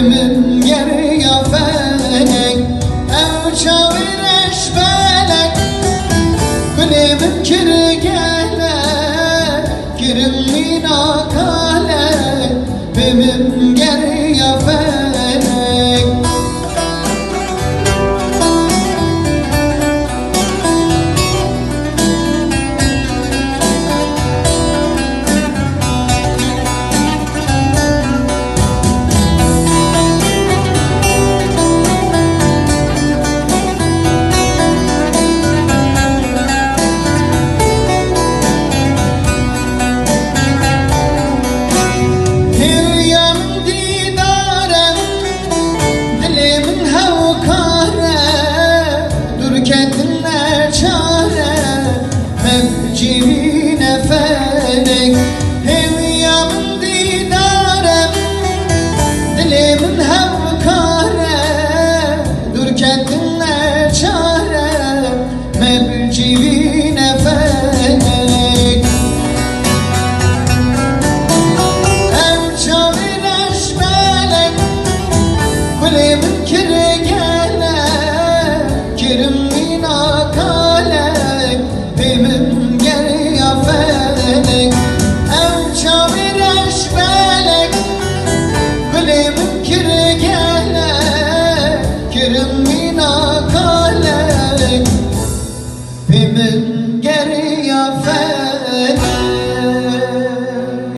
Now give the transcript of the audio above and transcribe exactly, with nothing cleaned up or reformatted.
Min geriya felek, ew çavê reş belek, kulê min kir gelek, kirim mîna kalek, bi min geriya felek. Hêviya min dîdar e, dilê min hewkar e, dûrketin neçar e, me bi cî bîne felek. Hêviya min dîdar e, dilê min hewkar e, dûrketin neçar e, me bi cî bîne felek. Ew çavê reş belek, kulê min kir gelek, kirim mîna kalek, pê min